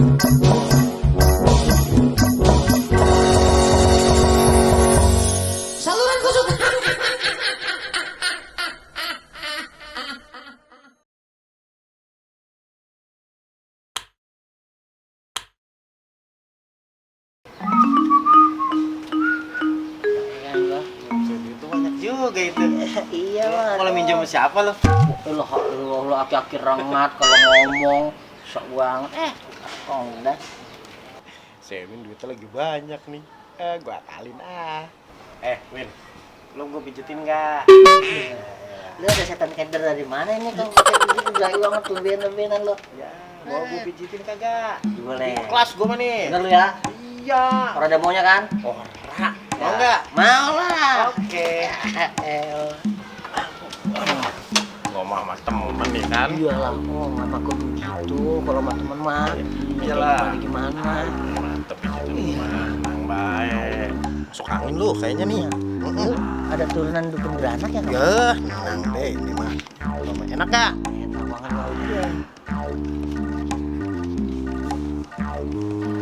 Saluran kesukaan. Itu banyak juga itu. Iya lah. Kalau minjem sama siapa lo? Lo aki-aki rengat kalau ngomong sok banget. Oh enggak. Sevin duitnya lagi banyak nih. Gua akalin ah. Win, lo gue pijetin nggak? Lu ada setan keder dari mana ini kalau kayak begitu gaya banget tumben-tumbenan lo. Ya, mau gue pijetin kagak? Boleh. Kelas gue mah nih. Bener lu ya? Iya. Orang ada maunya kan? Ora. Mau nggak? Mau lah. Oke. Ngomong sama temen nih kan? Iya lah, oh nggak takut begitu kalau sama temen mah. Iyalah. Gimana? Mantep pijetin mah. Nang baik. Masuk angin lu kayaknya nih. Lu ada turunan dukun beranak ya? Ya, nang deh ini mah. Enak gak? Enak banget mau dia.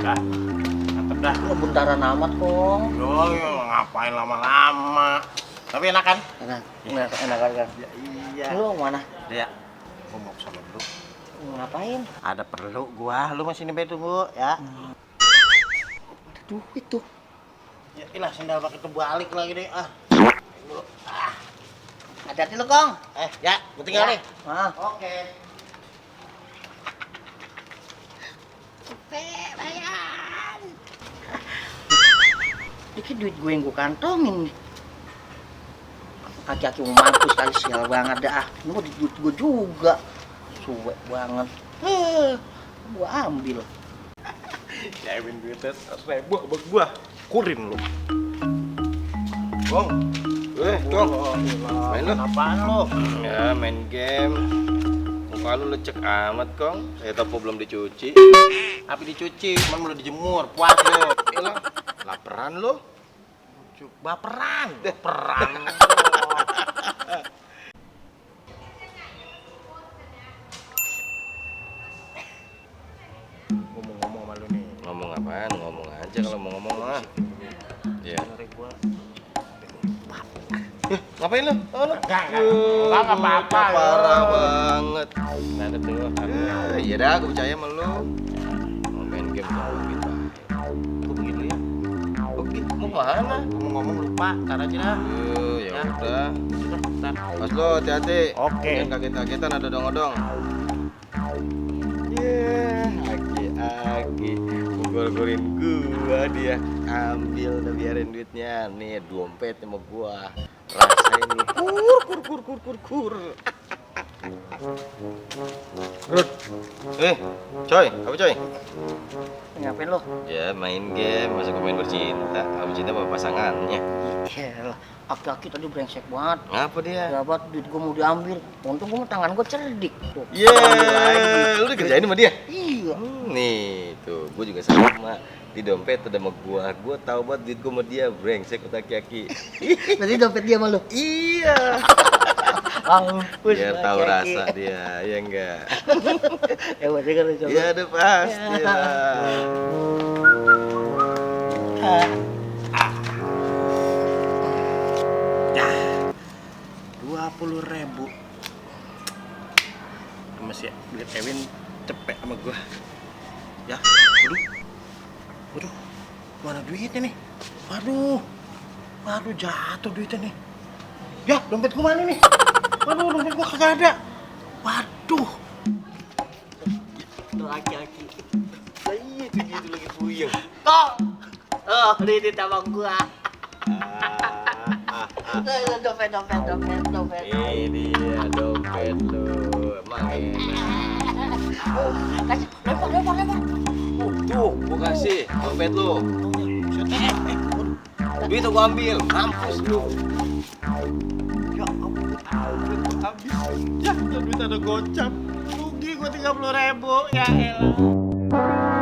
Dah. Mantep dah. Lo bentaran amat kong. Yo, ngapain lama-lama? Tapi enak kan? Enak kan? Ya iya. Lu mana? Ya. Gua mau kesana dulu. Ngapain? Ada perlu gua. Lu masih nih tunggu ya. Duit tuh. Ya ilah sendal pakai terbalik lagi deh. Dulu. Hati-hati lo kong. Ya, gua tinggal nih. Oke. Bayan. Ini duit gue yang gue kantongin nih. Kaki-kaki mau mampus kali sial banget dah. Ini mau duit gue juga. Suwek banget. Gue ambil. Kevin duitnya 1.000 buat gua. Kurin lu. Gong. Gong. Main lu? Apaan lu? Ya, main game. Muka lu lecek amat, Kong. Topo belum dicuci. Apa dicuci? Cuman belum dijemur. Puas lu. Ilah, laparan lu. Baperan. Baperan. Ngomong-ngomong sama lu nih. Ngomong apaan? Ngomong aja kalau mau ngomong mah. Iya. Ngapain lu? Oh, lu? Enggak apa-apa. Parah banget. Nah, tuh. Iya dah, gue percaya sama lu. Mau main game sama kita. Gua pergi dulu ya. Oke, mau kemana? Ngomong-ngomong lupa, ntar aja dah. Ya udah. Ntar. Mas lo hati-hati. Oke. Jangan kaget-kagetan ada odong-odong. Aki-aki gol-golin gua dia. Ambil udah biarin duitnya. Nih dompet sama gua. Rasain lu. Kur. Rut. Coy, apa coy? Ngapain lo? Ya main game, masa gua main bercinta. Apa cinta sama pasangannya? Iyalah, aki-aki tadi brengsek banget. Ngapa dia? Dapat duit gue mau diambil. Untung gue tangan gue cerdik tuh. Lu dikerjain sama dia? Iya. Nih, tuh, gue juga sama. Di dompet ada sama gua tahu banget duit gua sama dia, brengsek aki-aki. Berarti dompet dia sama lo? Iya. Mampus. Biar tahu rasa dia, ya enggak? Ya berarti kan lo coba. Iya, udah pasti lah. Ya. 20.000. Masih duit Kevin cepet sama gua. Ya, waduh, mana duitnya nih? Waduh, jatuh duitnya nih. Ya, dompet gua mana nih? Waduh, dompet gua kagak ada. Waduh. Tuh aki-aki. Iya, itu gitu lagi puyeng. Kok? Oh, duit sama gua. Dompet. Ini dia dompet lu. Emang enak. Kasih, lempar. Tuh, gua kasih dompet lu. Duit gua ambil, mampus lu. Ya ampun, habis. Ya, duit ada gocap. Rugi gua 30.000, ya elah.